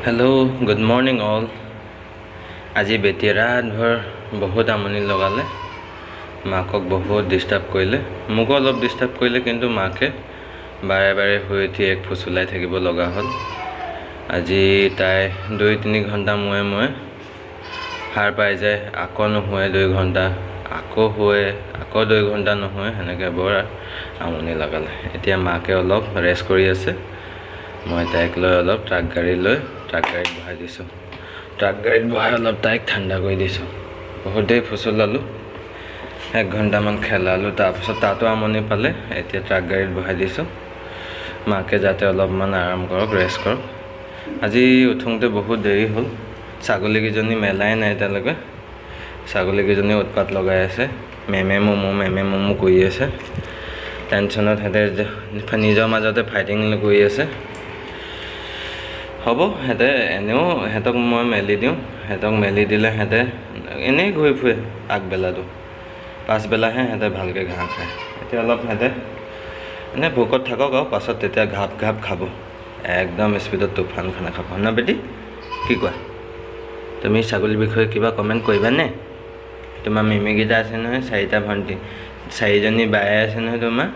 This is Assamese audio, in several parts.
Hello, good morning all. আজি বেটীয়ে ৰাতভৰ বহুত আমনি লগালে, মাকক বহুত ডিষ্টাৰ্ব কৰিলে, মোকো অলপ ডিষ্টাৰ্ব কৰিলে, কিন্তু মাকে বাৰে বাৰে শুই উঠি এক ফুচুলাই থাকিব লগা হ'ল। আজি তাই 2-3 ঘণ্টা মূৰে মূৰে সাৰ পাই যায়, আকৌ নুশুৱে 2 ঘণ্টা, আকৌ শুৱে, আকৌ 2 ঘণ্টা নুশুৱে, সেনেকৈ বৰ আমনি লগালে। এতিয়া মাকে অলপ ৰেষ্ট কৰি আছে, মই তাইক লৈ অলপ ট্ৰাক গাড়ী লৈ ট্ৰাক গাড়ীত বহাই দিছোঁ। ট্ৰাক গাড়ীত বহাই অলপ তাইক ঠাণ্ডা কৰি দিছোঁ। বহুত দেৰি ফুচলালোঁ, 1 ঘণ্টামান খেলালোঁ, তাৰপিছত তাতো আমনি পালে। এতিয়া ট্ৰাক গাড়ীত বহাই দিছোঁ, মাকে যাতে অলপমান আৰাম কৰক, ৰেষ্ট কৰক। আজি উঠোঁতে বহুত দেৰি হ'ল, ছাগলীকেইজনী মেলাই নাই এতিয়ালৈকে। ছাগলীকেইজনী উৎপাত লগাই আছে, মেমে মমো মেমে মমো কৰি আছে। টেনশ্যনত সিহঁতে নিজৰ মাজতে ফাইটিং কৰি আছে। হ'ব, সিহঁতে এনেও সিহঁতক মই মেলি দিওঁ, সিহঁতক মেলি দিলে সিহঁতে এনেই ঘূৰি ফুৰে আগবেলাটো, পাছবেলাহে সিহঁতে ভালকৈ ঘাঁহ খায়। এতিয়া অলপ সিহঁতে এনেই ভোকত থাকক আৰু পাছত তেতিয়া ঘাপ ঘাপ খাব, একদম স্পীডত তুফান খানা খাব। ন বেটি, কি কোৱা তুমি? ছাগলীৰ বিষয়ে কিবা কমেণ্ট কৰিবানে? তোমাৰ মিমিকেইটা আছে নহয়, 4টা ভণ্টি, 4জনী বায়ে আছে নহয় তোমাৰ।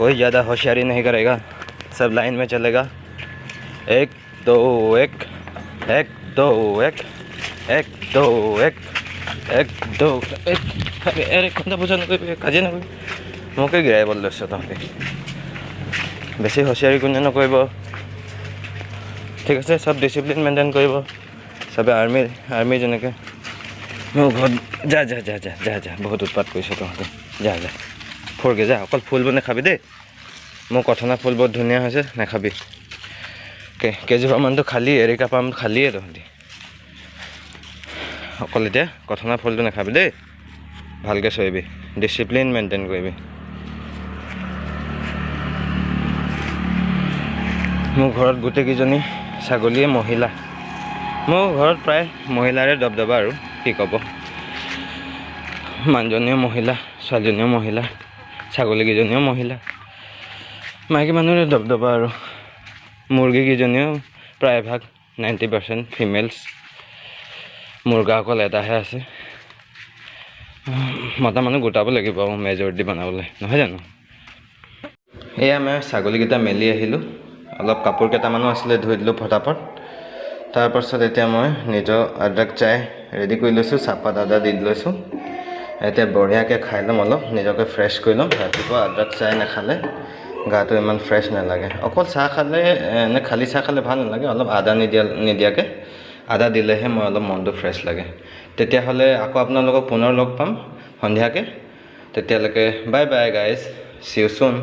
कोई ज़्यादा होशियारी नहीं करेगा, सब लाइन में चलेगा। 1 2 1 1 2 1 1 2 1 1 2 1। अरे अरे খুন্দা বুঝা নকৰিবি, কাজিয়া নকৰিবি, মোকে গিৰাই বল লৈছ তহঁতি। বেছি হুঁচিয়াৰী কোনে নকৰিব, ঠিক আছে? চব ডিচিপ্লিন মেইনটেইন কৰিব চবে, আৰ্মি আৰ্মি যেনেকৈ। মোৰ ঘৰত যা যা যা যা যা যা, বহুত উৎপাত কৰিছ তহঁতে, যা যা ফুৰগে যা। অকল ফুলবোৰ নাখাবি দেই, মোৰ কথনা ফুল বহুত ধুনীয়া হৈছে, নাখাবি। কেইজোপামানটো খালি, এৰিকা পাম খালিয়ে তহঁতি। অকল এতিয়া কথনা ফুলটো নাখাবি দেই, ভালকৈ চৰিবি, ডিচিপ্লিন মেইনটেইন কৰিবি। মোৰ ঘৰত গোটেইকেইজনী ছাগলীয়ে মহিলা, মোৰ ঘৰত প্ৰায় মহিলাৰে দবদবা আৰু কি ক'ব। মানুহজনীও মহিলা, ছোৱালীজনীও মহিলা, ছাগলীকেইজনীও মহিলা, মাইকী মানুহৰে দবদবা আৰু। মুৰ্গীকেইজনীও প্ৰায়ভাগ 90% ফিমেলছ, মুৰ্গা অকল এটাহে আছে। মতা মানুহ গোটাব লাগিব আৰু মেজৰিটি বনাবলৈ, নহয় জানো? এয়া মই ছাগলীকেইটা মেলি আহিলোঁ, অলপ কাপোৰ কেইটামানো আছিলে ধুই দিলোঁ ফটাফট। তাৰপাছত এতিয়া মই নিজৰ আদ্ৰাক চাই ৰেডি কৰি লৈছোঁ, চাহপাত আদা দি লৈছোঁ। এতিয়া বঢ়িয়াকৈ খাই ল'ম, অলপ নিজকে ফ্ৰেছ কৰি ল'ম। ৰাতিপুৱা আদ্ৰাক চাই নাখালে গাটো ইমান ফ্ৰেছ নালাগে। অকল চাহ খালে, এনে খালী চাহ খালে ভাল নালাগে, অলপ আদা নিদিয়াকৈ, আদা দিলেহে মই অলপ মনটো ফ্ৰেছ লাগে। তেতিয়াহ'লে আকৌ আপোনালোকক পুনৰ লগ পাম সন্ধিয়াকৈ। তেতিয়ালৈকে bye bye guys, see you soon.